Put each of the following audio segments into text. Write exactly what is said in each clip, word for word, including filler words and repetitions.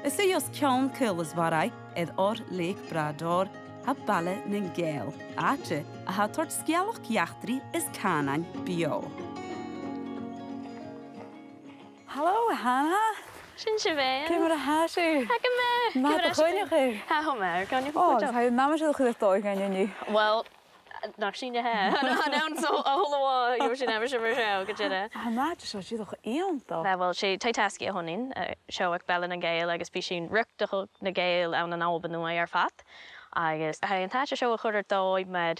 Is e os cionn Caolas Bharraigh, air oir Lèig Bhràdair, tha Baile nan Gàidheal, àite a tha a' toirt sgeulachd eachdraidh is cànain beò. Halò, a Hannah. Sin sibh e. Ciamar a tha sibh? Tha gu math. Math. Ciamar a tha sibh? Tha gu math. Can you... Ò, tha e nam seo a' chuid dòigh gan inniu. Well, nach sinn a tha. An, an, an, so, a h-uile latha, gheibh sinn aimsir mar seo, gu dearbh. Tha an àite seo dìreach iongantach. Bha, well, 's e taigh-tasgaidh a th' annainn, eh, seo aig Baile nan Gàidheal, agus bidh sinn riochdachadh nan Gàidheal ann an Alba Nuadh air fad. Agus tha an t-àite seo a' cur air dòigh mar,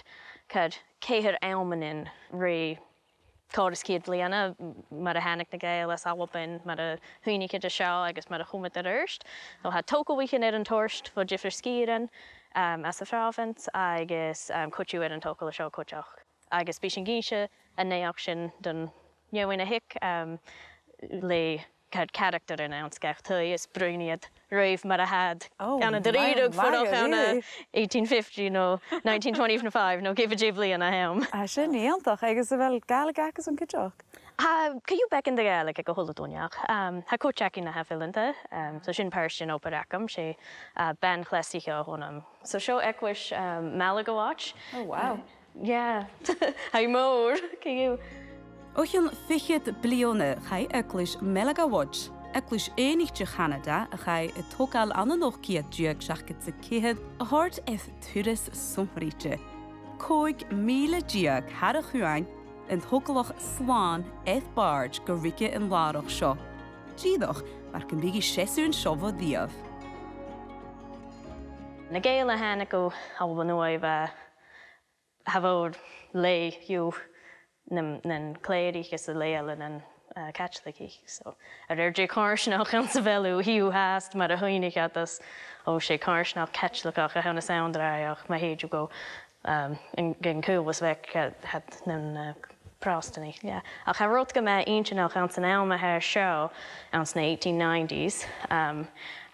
ceud, ceithir àm ann an rè còrr is ceud bliadhna, m-, mar a thàinig na Gàidheil às Alba, mar a chuimhnich iad an seo agus mar a chùm iad air adhart. No tha togalaichean air an toirt bho dhiofar sgìrean, um, às a' phròbhans agus, um, cuid dhiubh air an togail an seo cuideachd. Agus bidh sinn ag innse an naidheachd sin don fheadhainn a thig, um, le ceud caractaran anns gach taigh is bruidhnidh iad ribh mar a tha iad... Oh, ann an da-rìribh, mar a bha iad, fuireach ann an, really? Eighteen fifty no nineteen twenty-five no ge b' e dè a' bhliadhna a th' ann. Ah, sin iongantach, agus a bheil Gàidhlig aca-san cuideachd? Tha co-dhiù beagan de Ghàidhlig aig a h-uile duine, ach, um, tha cuid againn a tha fileanta, um, so sin pàirt den obair agam, 's e, uh, bean-chleasaiche a th' annam. So seo eaglais, um, Malaga Watch. Oh, wow. Yeah. Tha i mòr, co-dhiù. O chionn fichead bliadhna chaidh eaglais Malaga Watch, eaglais aonaichte Chanada a chaidh a thogail ann an ochd ceud deug seachdad 's a ceithir, a thoirt air turas sònraichte. Còig mìle deug thar a' chuain an togalach slàn air bàrd gu ruige an làrach seo. Dìreach mar gum biodh i seasamh an seo bho riamh. Na Gàidheil a thàinig gu Alba Nuadh bha tha mòran leth dhiubh nan, nan clèirich is an leth eile nan, uh, Caitligich. So, a rèir dè a' choimhearsnachd anns a bheil thu, chì thu fhathast mar a chuimhnich iad às, o, 's e coimhearsnachd Caitligeach a th' ann an Sabhal Mhòr, ach ma thèid thu gu, um, an, gun Caolas Bheag, uh, tha iad nan, uh, Pròstanaich, yeah. Ach tha rud gu math inntinneach anns an àm a tha seo, anns na eighteen nineties, um,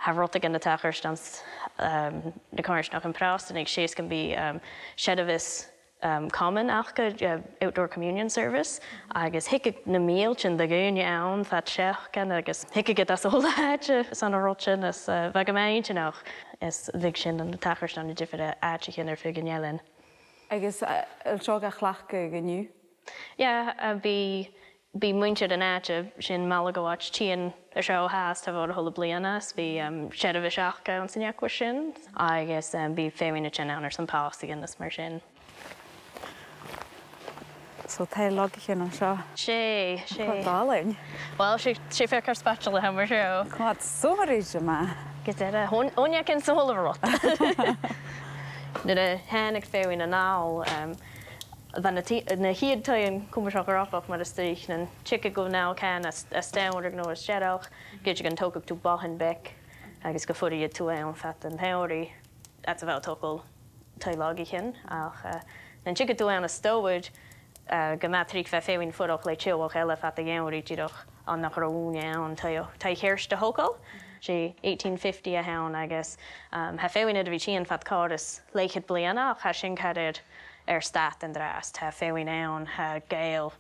tha rudeigin a' tachairt anns, um, na coimhearsnachdan Pròstanaich, 's e 's gum bi, um, seirbheis um, common aca, uh, outdoor communion service, agus thigeadh na mìltean de dhaoine ann fad seachdain, agus thigeadh iad às a h-uile h-àite airson an rud sin, is, uh, bha e gu math inntinneach, is bhiodh sin a' tachairt ann an diofar àiteachan air feadh an eilein. Agus, uh, a bheil seo ga chleachdadh an-diugh? Yeah, uh, bidh Bidh muinntir an àite sin, Malaga Watch, a' tighinn an seo fhathast, tha mi a' smaoineachadh, a h-uile bliadhna, is bidh, um, seirbheis aca anns an eaglais sin, agus, um, bidh feadhainn a' tighinn ann airson pàsagan is mar sin. So, taigh-lagaichean an seo. 'S e, 's e. Cò dàlainn? Well, 's e, 's e fear car spaideil a th' ann mar seo. Cò sònraichte math. Gu dearbh, uinneag anns a h-uile rud. Nuair a thàinig feadhainn a-nall, um, bha na t-, na ciad taighean cuimseach ropach mar as trice nan tigeadh gu an àm cànain as, as t-samhradh no as t-earrach, gu dè an togadh tu bothan beag agus gum fuiricheadh tu ann fad an t-samhraidh, fhad 's a bha thu a' togail taigh-lagaichean, ach, eh, nan tigeadh tu ann as t-samhradh, eh, gu math tric bha feadhainn a' fuireach le teaghlach eile fad a' gheamhraidh dìreach, ann nach robh ùine ann taigh, taigh cheart a thogail. 'S e eighteen fifty a th' ann agus, um, tha feadhainn air a bhith a' tighinn fad còrr is leth-cheud bliadhna, ach tha sin car air, air stad an-dràsta. Tha feadhainn ann, tha Gàidheil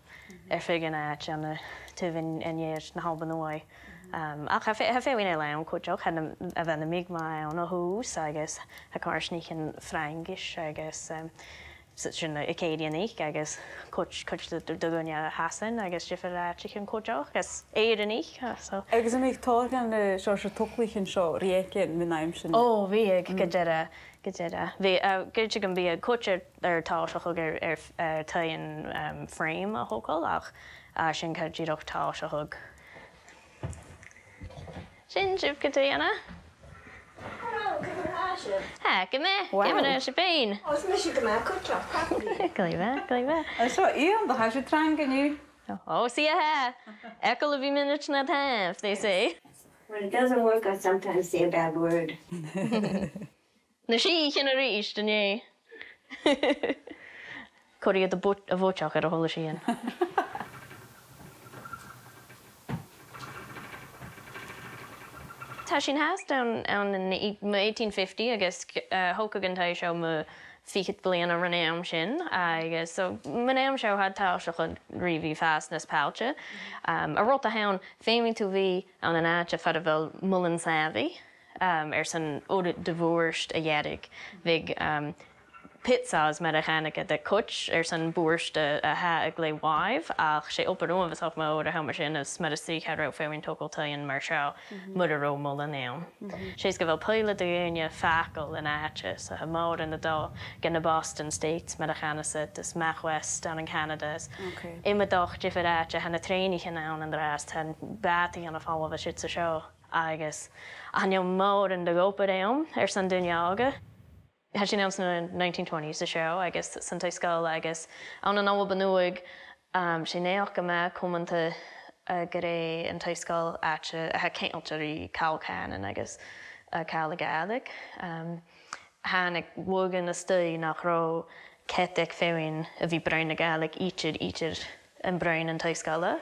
air feadh an àite ann an taobh an, an ear na h-Alba Nuaidh. Um, ach tha fe-, tha feadhainn eile ann cuideachd, tha na, a bha na Mi'kmaq ann o thùs, agus tha coimhearsnaichean Fraingis, agus, um, s-, sin na Acadianaich agus cuid, cuid de, de, de dhaoine à Shasainn agus diofar àiteachan cuideachd, agus Èireannaich, ah, so. Agus am biodh tòrr dhen, eh, seòrsa togalaichean seo ri fhaicinn mun àm sin? Ò, bhiodh, gu dearbh, gu dearbh. Bhiodh, eh, gu dearbh gum biodh cuid air, air tòiseachadh air, air, air taighean, um, frame a thogail, ach, ah, sin car dìreach tòiseachadh. Sin sibh, Catrìona. Hello, ciamar a tha sibh? Tha gu math. Wow. Ciamar a tha sibh fhèin? Ò, is mise gu math cuideachd, tapadh leibh. Glè mhath, glè mhath. Tha seo iongantach, tha sibh trang an-diugh. Ò, 's e a tha. Eagal a bhith mionaid nad thaobh, they say. When it doesn't work, I sometimes say a bad word. Na sìthichean a-rithist, an e? Cuiridh iad a' bhuid-, a' bhuidseach air a h-uile sìon. Tha sinn fhathast ann, ann an e-, mu eighteen fifty agus, eh, thogadh an taigh seo mu fichead bliadhna ron àm sin, agus so mun àm seo tha tòiseachadh ri bhith fàs nas pailte. Um, an rud a th' ann, feumaidh tu bhith ann an àite far a bheil muileann-sàbhaidh, um, airson uiread de bhùird a ghearradh. Bhiodh, um, pit saws mar a chanadh iad air cuid airson bùird a, a tha a' glè mhòr, ach 's e obair uabhasach mòr a th' ann mar sin, is mar as trice cha robh feadhainn togail taighean mar seo mura robh moladh ann. 'S e 's gu bheil pìle de dhaoine fàgail an àite, so tha mòran a' dol gu na Boston States, mar a chanas iad, is a-mach west ann an Canada, is iomadach diofar àite, tha na trèanaichean ann an-dràsta, tha bàta ann am falbh an siud 's an seo, agus chan eil mòran de dh'obair ann airson daoine òga. Tha sinn anns na nineteen twenties an seo, agus san taigh-sgoil, agus ann an Alba Nuadh, um, 's e naidheachd gu math cumanta, uh, gur e an taigh-sgoil àite a tha ceangailte ri càil cànain agus, uh, càil a' Ghàidhlig. Um, thàinig laghan a-staigh nach robh cead aig feadhainn a bhith a' bruidhinn na Gàidhlig idir, idir am broinn an taigh-sgoile,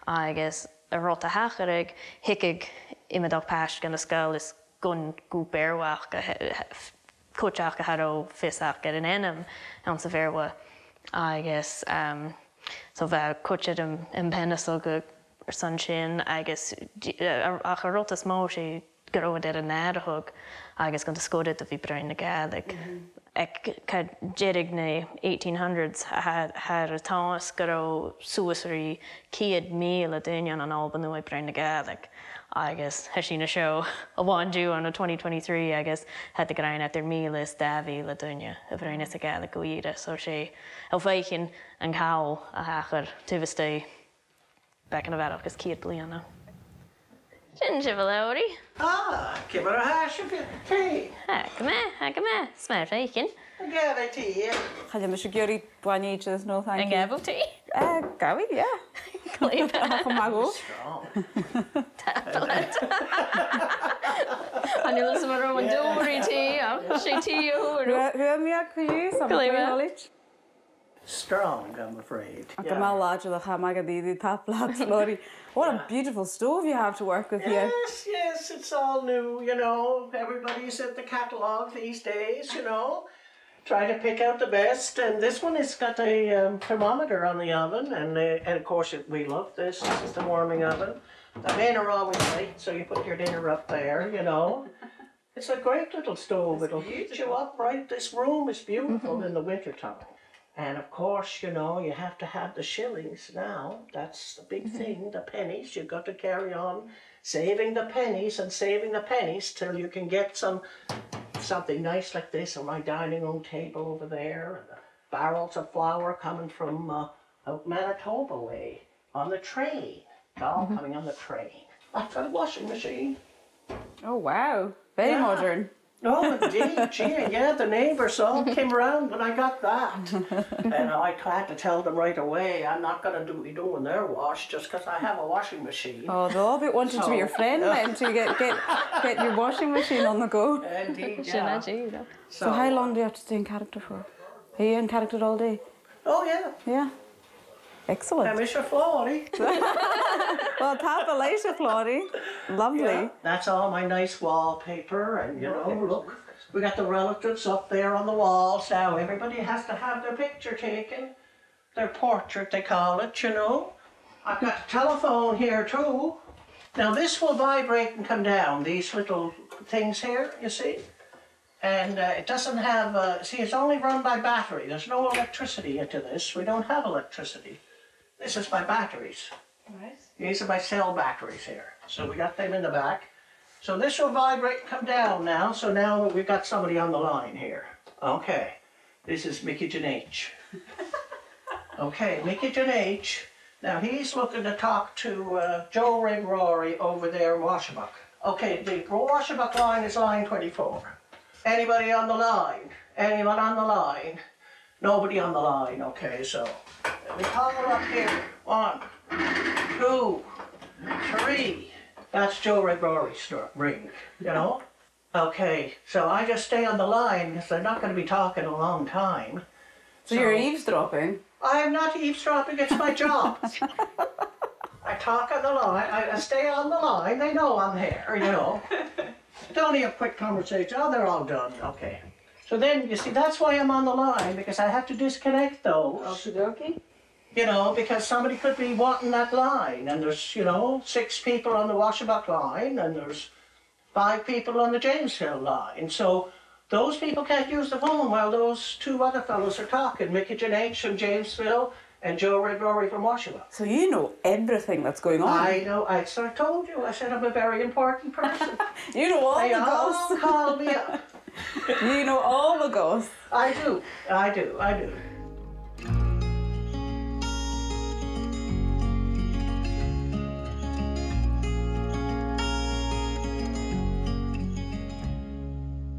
agus an rud a thachradh, thigeadh iomadach pàiste gun an sgoil is gun, gu Beurla, gu h-, h-, cuid aca cha robh fios aca air an ainm anns a' Bheurla. Agus, um, so bha cuid air am, am peanas aca airson sin, agus d-, uh, ach an rud as motha 's e gun robh iad air an atharrachadh agus gun do sguir iad a bhith a' bruidhinn na Gàidhlig. Aig, aig deireadh na eighteen hundreds, a tha, thathar a' tomhas gun robh suas ri ceud mìle duine ann an Alba Nuadh a' bruidhinn na Gàidhlig. Agus tha sinn an seo, a-mhàin an-diugh ann an twenty twenty-three, agus tha iad ag ràdh gu bheil mìle is dà mhìle duine a' bruidhinn sa Ghàidhlig gu ìre. So 's e, a' faicinn an call a thachair taobh a-staigh beagan a bharrachd is ceud bliadhna. Sin sibh, a Leòdhraidh. Ah, ciamar a tha sibh fhèin? Tha gu math, tha gu math. 'S math ur faicinn. An gabh e tì? Chan eil mise ag iarraidh bainne idir, no thank you. An gabh thu tì? Eh, gabhaidh, yeah. Glè mhath. Ach, math dhomh. Strong. Tapadh leat. Chan eil fhios agam an robh an dùil ri tì, ach 's e tì a fhuair thu. Fhuair, fhuair mi e co-dhiù, so glè mhath. Strong, I'm afraid. Ach gu math làidir, ach tha mi ag iarraidh tapadh leat, Florrie. What a beautiful stove you have to work with here. Yes, yes, it's all new, you know. Everybody's at the catalogue these days, you know, trying to pick out the best. And this one has got a, um, thermometer on the oven, and, uh, and of course it, we love this. This is the warming oven. The men are always late, so you put your dinner up there, you know. It's a great little stove. It'll heat you up right. This room is beautiful in the winter time. And of course, you know, you have to have the shillings now. That's the big thing, the pennies. You've got to carry on saving the pennies and saving the pennies till you can get some, something nice like this on my dining room table over there, and the barrels of flour coming from, uh, out Manitoba way on the train. It's all coming on the train. I've got a washing machine. Oh, wow. Very modern. Oh, indeed, gee, yeah, the neighbours all came round when I got that. And I had to tell them right away, I'm not gonna do, be doing their wash just 'cause I have a washing machine. Oh, they'll all be wanting to be your friend then, to get, get, get your washing machine on the go. Indeed, yeah. So how long do you have to stay in character for? Are you in character all day? Oh, yeah. Yeah. Excellent. Tha mise Florrie. Well, tapadh leibhse, Florrie. Lovely. Yeah, that's all my nice wallpaper, and, you know, look, we got the relatives up there on the walls now. Everybody has to have their picture taken. Their portrait, they call it, you know. I've got a telephone here, too. Now, this will vibrate and come down, these little things here, you see? And, uh, it doesn't have, uh, see, it's only run by battery. There's no electricity into this. We don't have electricity. This is by batteries. Right. These are my cell batteries here. So we got them in the back. So this will vibrate and come down now. So now we've got somebody on the line here. Okay. This is Mickey Ginage. Okay, Mickey Ginage. Now he's looking to talk to, uh, Joe Rig Rory over there in Washabach. Okay, the Washabach line is line twenty-four. Anybody on the line? Anyone on the line? Nobody on the line. Okay, so let me call up here. One, two, three. That's Joe Rig Rory's ring, you know? Okay, so I just stay on the line 'cause they're not gonna be talking a long time. So you're eavesdropping? I'm not eavesdropping, it's my job. I talk on the line, I, I stay on the line, they know I'm here, you know. It's only a quick conversation, oh, they're all done, okay. So then, you see, that's why I'm on the line, because I have to disconnect those. Okie dokie. You know, because somebody could be wanting that line, and there's, you know, six people on the Washabach line, and there's five people on the Jamesville line. So those people can't use the phone while those two other fellows are talking, Mickey Janaich from Jamesville and Joe Red Rory from Washougal. So you know everything that's going on. I know. I sort of told you. I said I'm a very important person. You know all They the all goss. call me up. You know all the goss. I do. I do. I do.